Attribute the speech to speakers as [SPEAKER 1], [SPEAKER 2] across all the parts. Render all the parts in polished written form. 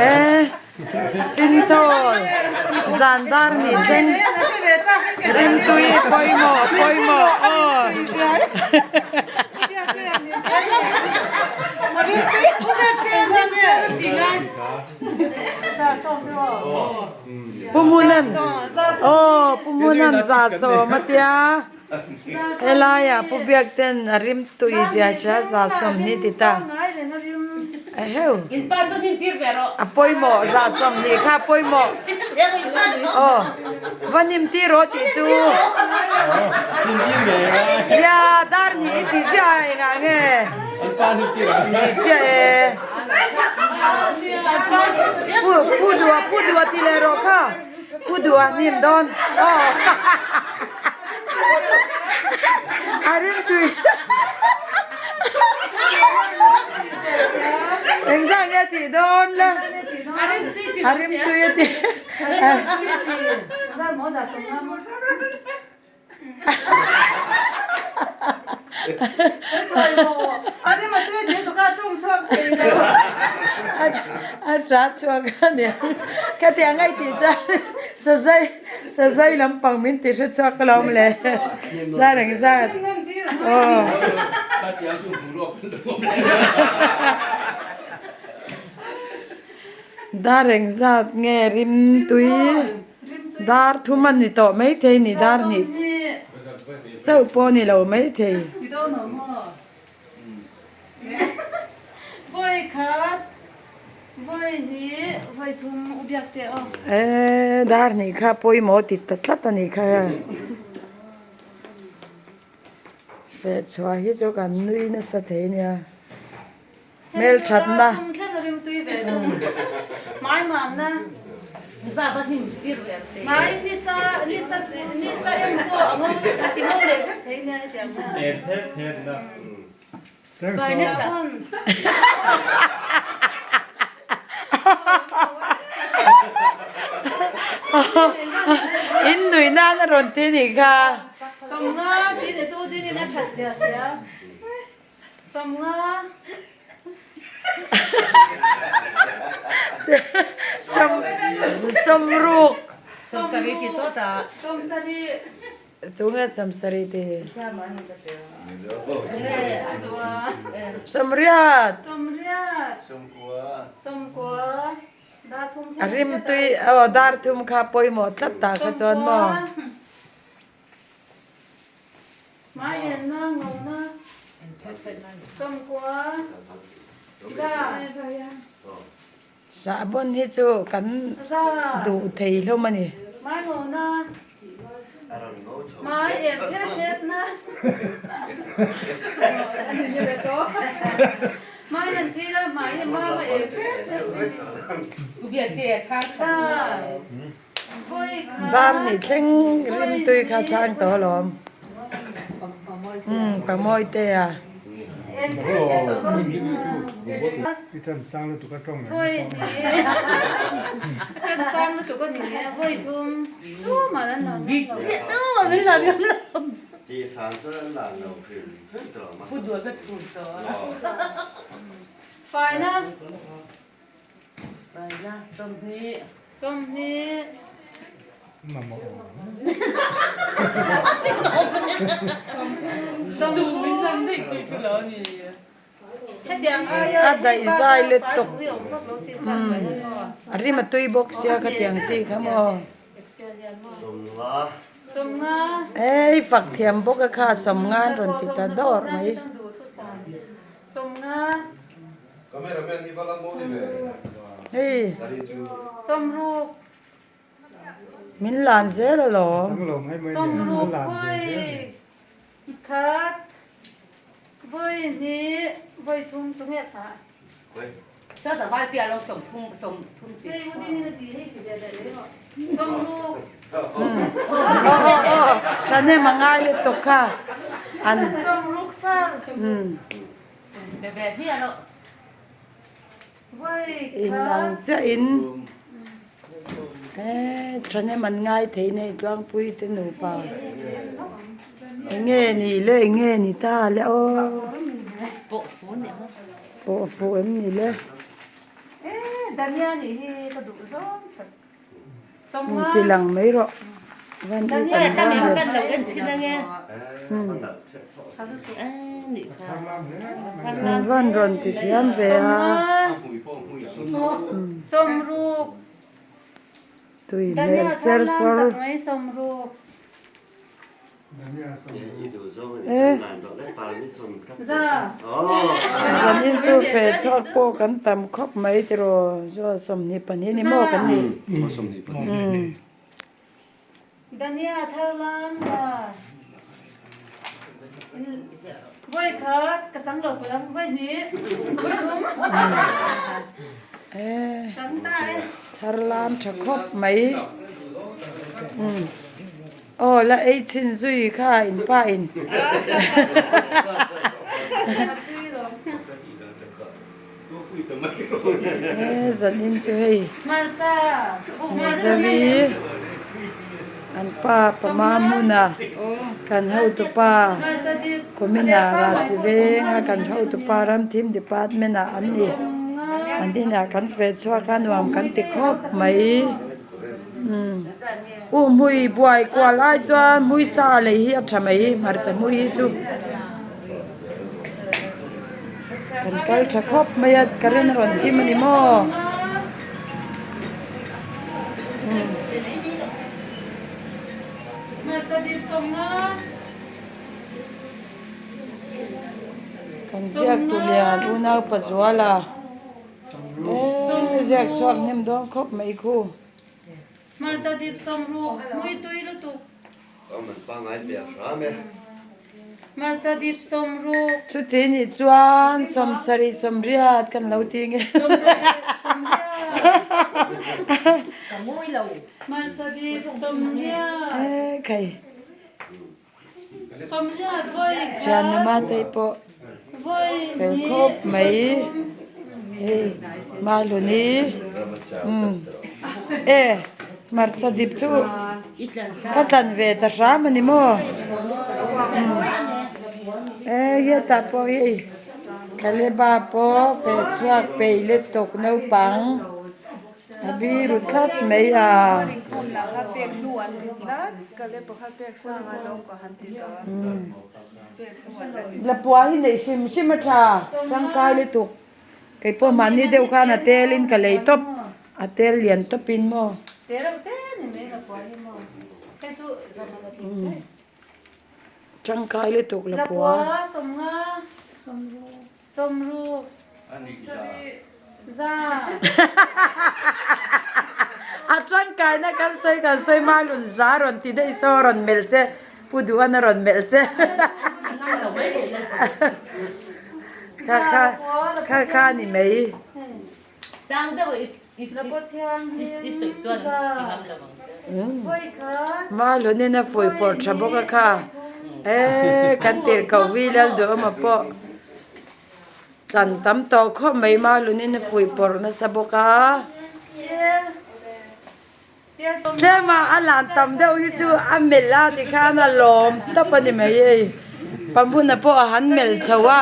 [SPEAKER 1] Eh Sinthawl zan dar ni thleng rimtui pawimawh pawimawh aw. Pu Munan aw Pu Munan za sawm a tia helaiah Pu Biakten a rim tui zia hria za sawmhnih ti ta eheu a pawimawh za sawmhnih kha a pawimawh aw va hnim tir rawh tih chu nia dar hnih i ti ziah engah nge ni chiah e. Pu pu duh pu duh ti leh rawh kha pu duh a hnim dawn aw a rim tui engzah nge tih dawn le a rim tui a ti. A tha chhuak a nia khatiang a i tih chuan sazai sazai lampang min ti hre chhuak ka lo awm le la reng zat aw. Dar eng zat nge rim tui. Dar thum a ni tawh maithei ni dar hnih chauh pawh a ni lo maithei. Eee dar hnih kha pawimawh ti ta tlat a nih kha. Fehchhuah hi chu kan nui nasa thei nia. Hmelthatna. In nuih nan a rawn ti nih kha. Sawmruk tunge sawmsarih ti sawmriat a rimtui aw dar thum kha pawimawh tlat tah kha chuan maw. Sahbawn hi chu kan duh thei hlawm a ni. Dar hnih thleng rimtui kha chhang tawh alawm. Umm pamawi te a. A daih zai lutuk umm a rim a tui bawk sia khatiang chi kha maw ei fak thiam bawk a kha sawmnga an rawn ti ta dawr mai. Hei min lan zel alawm. Thahnem a ngai lutuk kha an umm. In ang chiah in eee thahnem an ngai thei nei tluangpui te nupa eng nge ni le eng nge ni ta le aw pawh fuh em ni le. Ti lang mai rawh. Van i kan van ve. Van rawn ti thiam ve a. Tui hmel ser sawr. Zanin chu feh chhuak pawh kan tam khawp mai tiraw zual 22 ni maw kan nih. Thar lam tha khawp mai. Aw la ei chhin zui kha in pa in. He zan in chu hei Mizovi an pa pama hmuna kan hotupa Kumina Rasi venga kan hotupa Ramthim department ah an ni an inah kan feh chhuak a nuam kan ti khawp mai. U hmui buai kual ai chuan hmui sa lei hi a tha mai hmarcha hmui hi chu kan kal tha khawp mai a current a rawn thim a ni maw. Kan ziak tu lian unau Pazuala eee ziak chhuak hnem dawn khawp mai khu.
[SPEAKER 2] Hmarcha dip sawmruk mui tui lutuk. Hmarcha dip sawmruk.
[SPEAKER 1] Chuti nih chuan 70 80 kan lo ti nge.
[SPEAKER 2] Hmarcha dip 80.
[SPEAKER 1] E khai.
[SPEAKER 2] 80 voi khat.
[SPEAKER 1] Thianuma te pawh fel khawp mai hei Mahluni umm e hmarcha dip chu ka tlan ve ta hram a ni maw e hetah pawh hei Kaleba pawh feh chhuak peih letawk naupang. A biru tlat mai a. Lapua hi neih hrim hrim a tha tangkai lutuk keipawh mahni deuh khan a tel in ka lei tawp a tel lian tawp in maw. Tangkai lutuk lapua. A tangkaina kan sawi kan sawi hma lun za rawn ti daih saw rawn melh che Pu Duhana rawn melh che kha kha kha kha a ni mai. Mahlun in a fuih pawrh tha bawk a kha eee kan tirhkoh vi Lalduhawma pawh. Tlan tam tawh khawp mai Malunin a fuih pawrh nasa bawk a. Tlema a lan tam deuh hi chu a melh a tikhan a lawm tawp a ni mai hei. Pahmuna pawh a han melh chho a,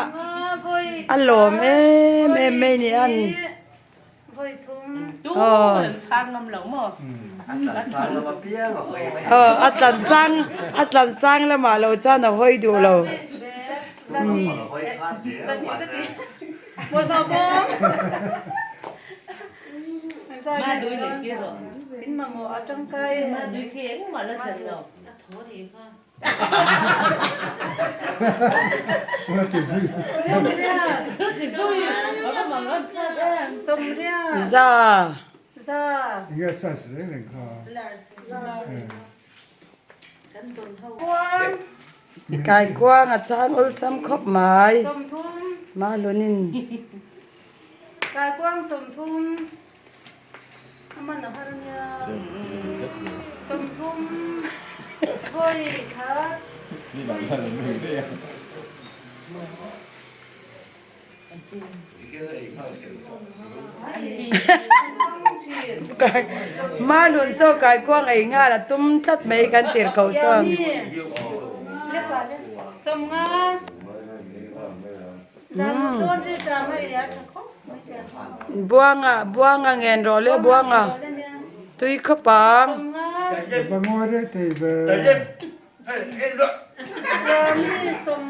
[SPEAKER 1] a lawm em em mai ni an. Aw a tlan sang a tlan sang lamah lo chuan a hawi duh lo. Za. Kaikuang a chang awlsam khawp mai. Mahlunin. Mahlun saw kaikuang ei nghal a tum tlat mai kan tir ko sawn. Buanga Buanga ngen rawh le Buanga tui khawp ang.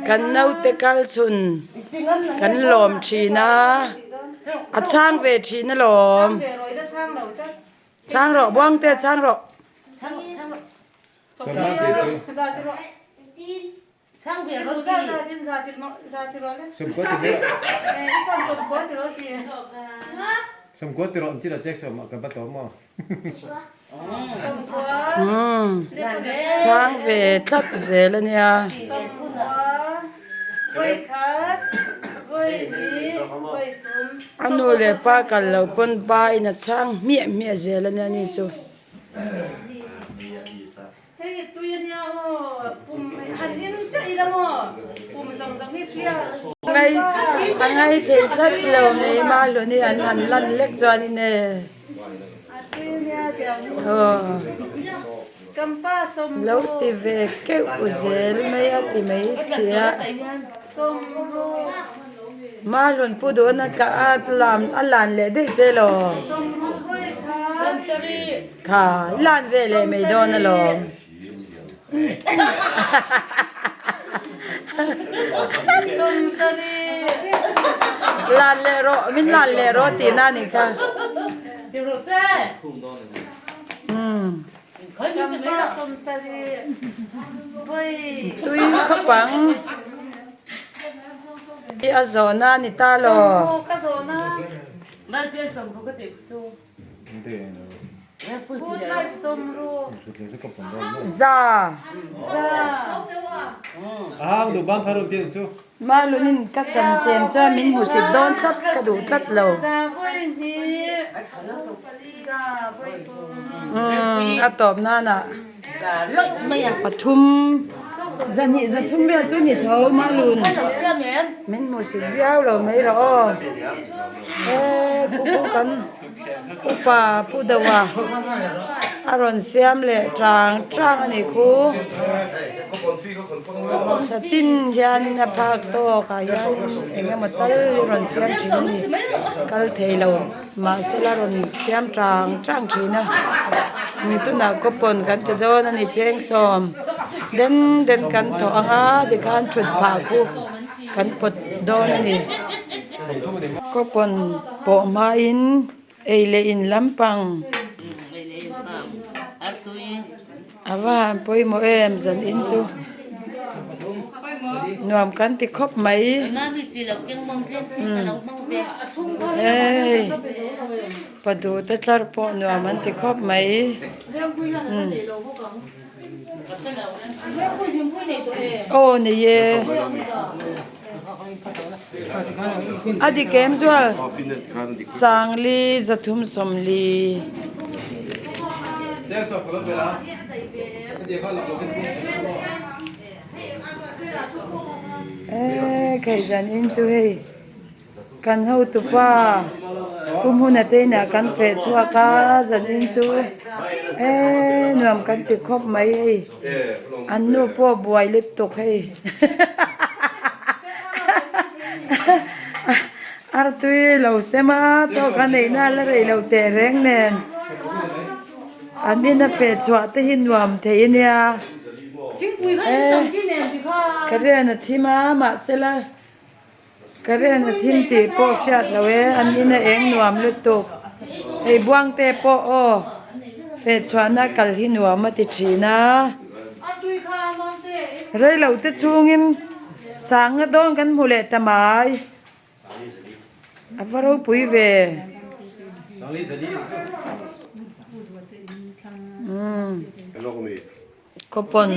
[SPEAKER 1] Kan naute kal chhun kan lawm thin a, a chhang ve thin alawm. Chhang rawh Buangte chhang rawh. Chhang ve tlat zel a nia. A nu leh pa kal loh pawn pa in a chhang hmiah hmiah zel a nia ni chu. A ngai thei tlat lo mai Mahlun hi an han lan lek chuanin e aw lo ti ve keuh zel mai a ti mai sia Mahlun pu duh na tla a a lan leh daih che law. Kha lan ve leh mai dawn alawm. Lan leh rawh, min lan leh rawh tih na nih kha. Tui khawp ang. A zawhna a ni ta law. Za. Malunin ka chan tlem chuan min hmusit dawn tlat ka duh tlat lo. Umm a tawp nanah pathum zahnih zathum vel chu ni tho Malun min hmusit viau lo mai rawh aw. He khuku kan upa pu deuh a a rawn siam leh tang tang a nih khu thla tin hianin a phak tawk ah hianin eng emaw tal hi rawn siam thin a ni kal thei lo mahse la rawn siam tang tang thin a tunah coupon kan ti dawn a ni cheng sawm den den kan thawh ang a tikhan thut phah khu kan pawt dawn a ni. Coupon pawh hmain ei leh in lampang a va han pawimawh em zan in chu nuam kan ti khawp mai hei pa duh te tlar pawh nuam an ti khawp mai. Aw nei e. A dik em zual? Sangli 340. Eee kheihzan in chu hei kan hotupa Pu Hmuna te inah kan feh chhuak a zan in chu eee nuam kan ti khawp mai hei. An nu pawh buai lutuk hei Artui lo sem a chaw ka neihna la rei lo teh reng nen an ina feh chhuah te hi nuam thei ania ka rian a thim a mahsela Ka rian a thim tih pawh hriat lo e, an in a eng nuam lutuk. Hei Buangte pawh aw feh chhuahna kal hi nuam a ti thin a. Reilo te chhungin sanga dawn kan hmu leh ta mai. A va ropui ve. Umm. Coupon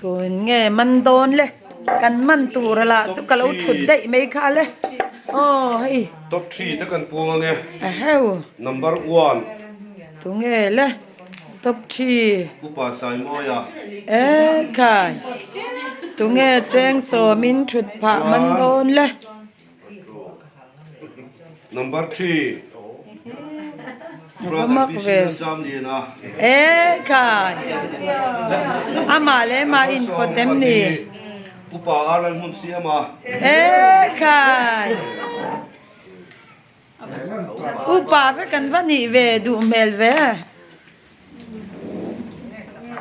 [SPEAKER 1] tun nge man dawn le kan man tur lah chu ka lo thut daih mai kha le aw hei
[SPEAKER 3] Top 3 te kan puang ange
[SPEAKER 1] aheu
[SPEAKER 3] number 1
[SPEAKER 1] tu nge le top 3
[SPEAKER 3] Upa Saimawia
[SPEAKER 1] e khai tu nge cheng sawmin thut phah man dawn le.
[SPEAKER 3] Number 3 Brother PC Lalchamliana.
[SPEAKER 1] E khai. Amah leh mah in pawt em ni?
[SPEAKER 3] Upa a Lalhmun Siama.
[SPEAKER 1] Ekhai! Upa vek an va nih ve duh hmel ve.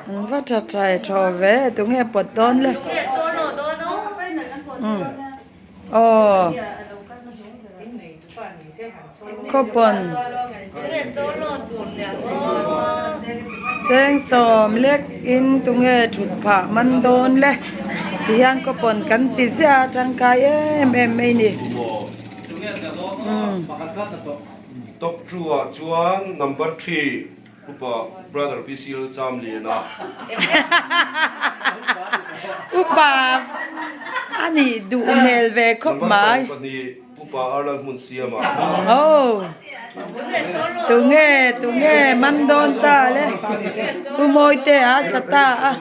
[SPEAKER 1] An va tha thai thaw ve tunge pawt dawn le. Aw. Khawpawn cheng sawm lek in tunge thut phah man dawn le ti hian khawpawn kan ti ziah a tangkai em em mai ni.
[SPEAKER 3] Top two ah chuan number 3 Upa brother PC Lalchamliana.
[SPEAKER 1] Upa a nih duh hmel ve khawp mai.
[SPEAKER 3] Number 12 Upa Arlal hmun siama.
[SPEAKER 1] Aw tunge tunge man dawn ta le Pu Mawite a tla ta a.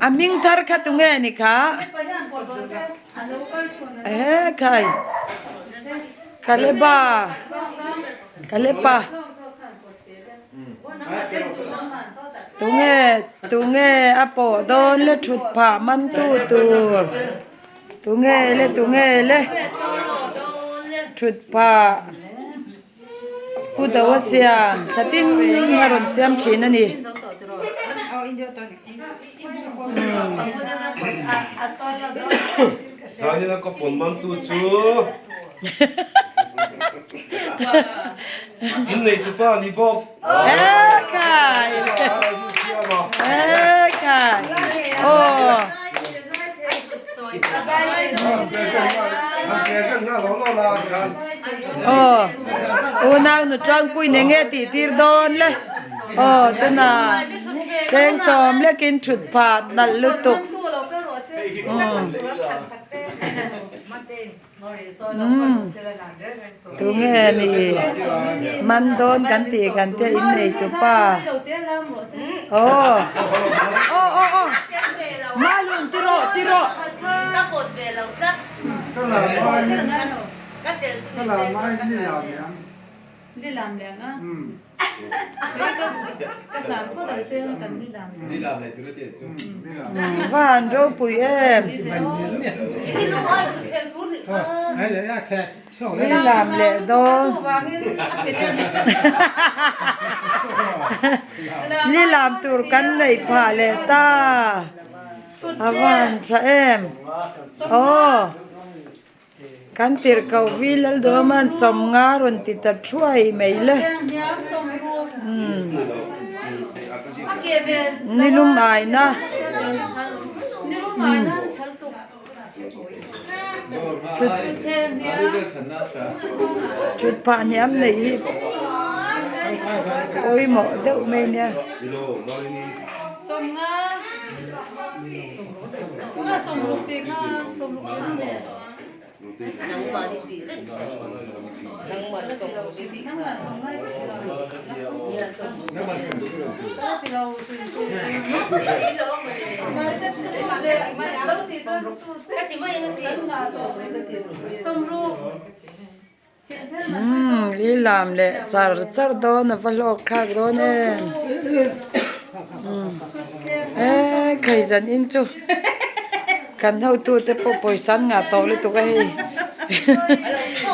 [SPEAKER 1] A hming thar kha tunge ni kha? Ehe khai Kaleba Kalepa Tunge tunge a pawh dawn le thut phah man tu tur tunge le tunge le thut phah Pu Do a siam thla tin a rawn siam thin a ni.
[SPEAKER 3] Zanin a ka pawn man tu chu in nei tu pa ni bawk.
[SPEAKER 1] Ekhai! Ekhai! Aw. Aw unau nu tlangpui nen nge tih tir dawn le aw tunah cheng sawm lekin thut phah nalh lutuk Tunge ni man dawn kan tih kan tia in nei tu pa aw aw aw aw malun ti rawh ti rawh. Va han ropui em. Lilam leh dawn. Lilam tur kan neih phah leh ta. A va han tha em. Aw. Kan tirhkoh vi Lalduhawma'n sawmnga rawn ti ta thuai mai le. Nilum aina. Thut phah hniam neih hi pawimawh deuh mai nia. Umm i lam leh char char dawn a va hlawk thlak dawn em umm eee khai zan in chu kan hotu te pawh pawisa an ngah tawh lutuk a hei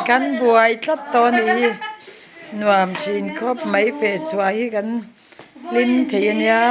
[SPEAKER 1] kan buai tlat tawh a nih hi nuam thin khawp mai feh chhuah hi kan hlim thei a nia.